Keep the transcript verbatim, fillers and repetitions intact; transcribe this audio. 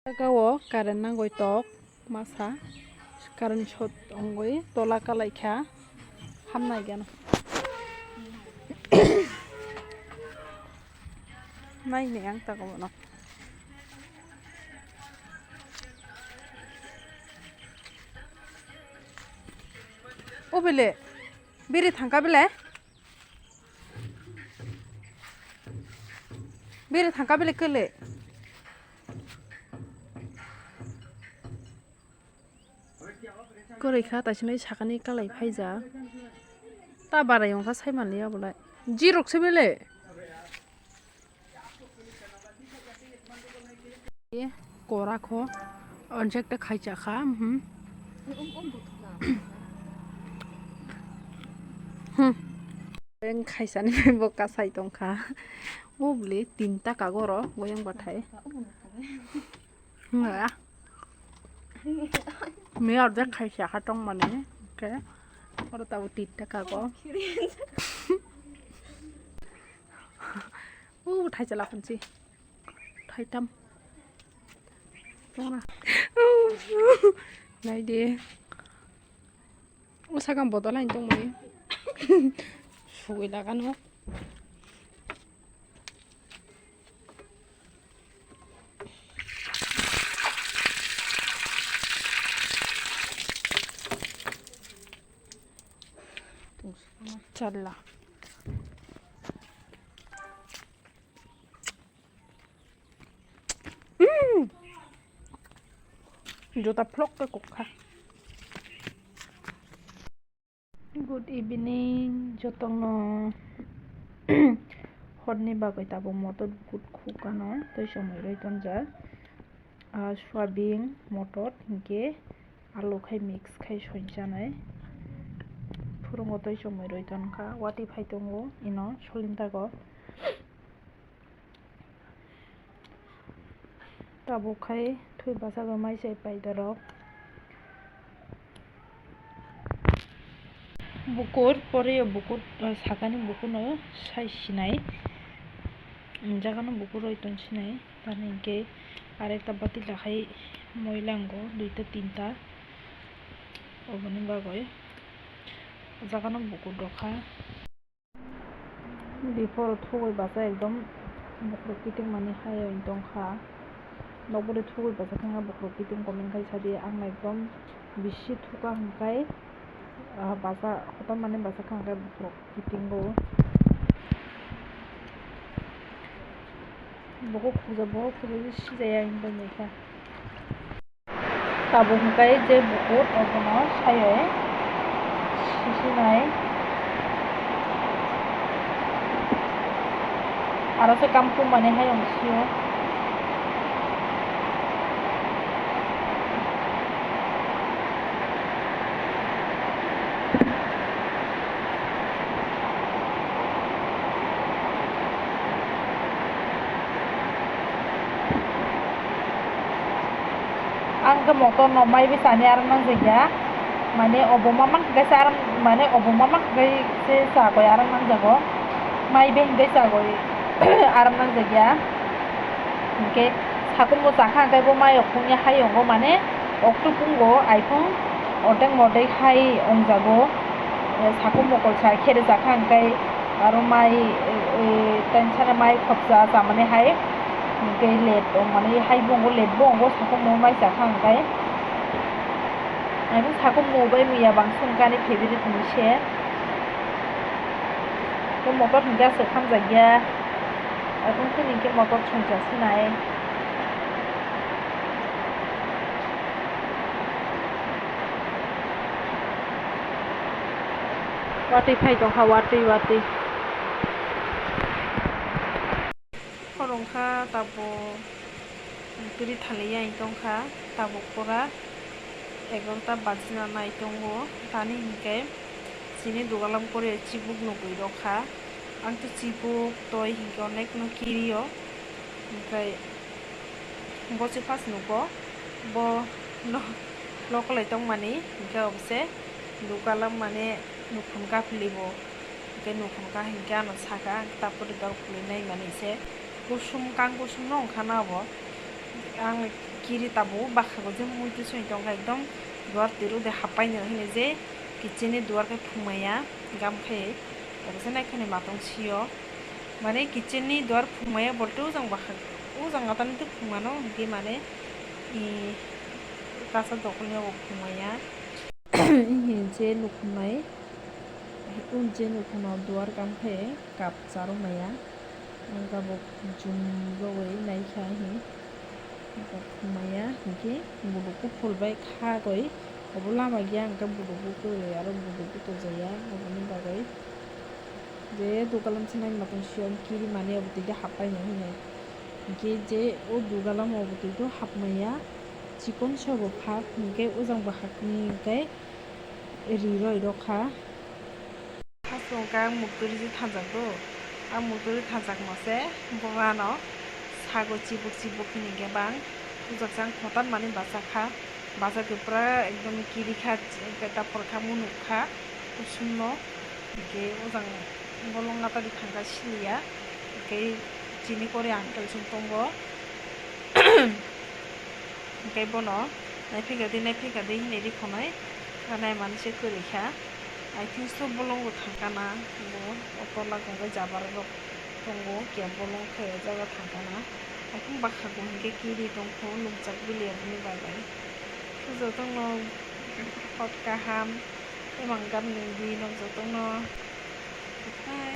Saka o current nangoi tok masa, current short ongoi tola kalai kha, hamnai gana. Nai ni ang tako bono. O bele, biri thangka bele? Biri thangka bele kele? Kwrwi kha, taisinai sakani kalai phaijak. Ta barai wngkha saimanliya bolai. Jirok se bele. Kora kho. Onjek ta khaicha kha. Mhm. Hmm. Yang khaisani bo kasai tongkha. Bo bole tinta kagoro goyang bathai. Wah. Ni order khai siya ka tong mani. Okay. Oro tabo tinta kago. Uh, thai chala kunci. Thai tam. Tong na. Nai de. O sakang bodol hain tongmani. Sugwi lagano. Challa. Mm. Jota phlok khe kok kha. Good evening, jotono. Horni bagwi tabuk motor bukur khukano tei chomwi rwi tonjak. Ah, soyabin, motor hinkhe alu khai mix khai songchanai. Phurungo tei chomwi rwi tonkha, watwi phai tongo ino solintago. Tabuk khai thwi bwsajak mai se paida rok. Bukur, pore o bukur, sakani bukurno sai sinai. Jagano bukur roi tong sinai. Tani hinkhe arekta bati lakhai moi lango duita tinta. Oboni bagwi jagano bukur rokha. Before thugwi basa ekdom bukhuk kiting mani hai wng tongkha. Nokbori thugwi basa khe bukhuk kiting comment khai sadi, ang ekdom bisi thuka hwnkhe, ah, basa kotor mani basa kha hwnkhe bukhuk kitingo. Bukhuk khuja, bukhuk khuja sijaya hinwi kha. Tabuk hwnkhe je bukur obono sayoi sisinai. Aro se kamkhum mani hayung sio. Ang khe motor no mai bwsani arang nang jakya, mane obo ma mang khe se arang, mane obo ma mang khe se chagwi arang nang jago, mai bai hwnkhe chagwi arang nang jakya. Hinkhe sakhumbo chakha hwnkhe bo mai okungya hayungo mane okto pungo iphung ordek mordek hai wngjago. Sakhum mokol sa khere chakha hwnkhe aro mai, eh, eh, tensare mai khopsa chamani hai hwnkhe let wngmani hai bo wngkho, let bo wngkho sakhum bo mai chakha hwnkhe. Ang sakhum bo bai muya bangsa wngkha ani favorite hinwi se. Bo motor hwnkhe aswk hamjakya. Aphung khini hwnkhe motor songcha sinai. Watwi phai tongkha, watwi, watwi. Khoroksa tabuk twi thaliya wng tongkha, tabuk pura egarota bajina nai tongo, tani hinkhe chini dugalam kori chibuk nugwi rokha. Ang tei chibuk toi hinkhe onekno kirio, hinkhe bo se first nugo, bo no-, nokolai tongmani hinkhe obo se dugalam mane nukhung kaphilibo, hinkhe nukhung ka hinkhe ano saka ang tapori dor khulwi nai mani se kusom kang kusom no wngkha na obo. Ang Kiri tabuk bakhago je muitu soi tongkha, ekdom duar twi rwdi happaino hwnwi je kitchen ni duar khe phungmaya gam khe, tabukhe naikhani matong sio. Mane kitchen ni duar phungmaya bolte ujang bakha, ujang atani twi phungmano hwnkhe mane, i, kasa dokolni obo phungmaya. Hwnwi je nukhungnai, o je nukhungno duar gam khe kap charwmaya. Ang tabuk jum rwui naikha hi. Kap maya hinkhe buduk kuphur bai khagwi. Obo lama gya hinkhe buduk bo kwrwi aro buduk bo tujaya oboni bagwi. Je dugalam se naima tong siyang kiri mani obo twi happai nai hinwi. Hinkhe je o dugalam obo twi hapmaya chikon se obo phak hinkhe ujang bo hakni hinkhe ri roi rokha. Haste hwnkhe ang muktwi riji thanjakgo. Ang muktwi riji thanjakma se bohrano sago chibuk chibuk hwnwi khe bang ujak se ang hotan mani bachakha. Bachakhe pura ekdom kirikha, tapor kha munukha kusumno. Hinkhe ujang bolong gatari thangkha siliya. Hinkhe chini kori uncle chwng tongo. Hinkhe bono naiphikha di, naiphikha di hinwi rikhonai, naimani se kwrwi kha. I think so bolongo thangkha na, bo o tola hwnkhe jabra rok tongo, khe bolong khe o jaga thangkha na. I think bakhago hinkhe kiri tongkho, lumjak bili aboni bagwi. Jotono hot kaham, emang gam nungdi nok jotono.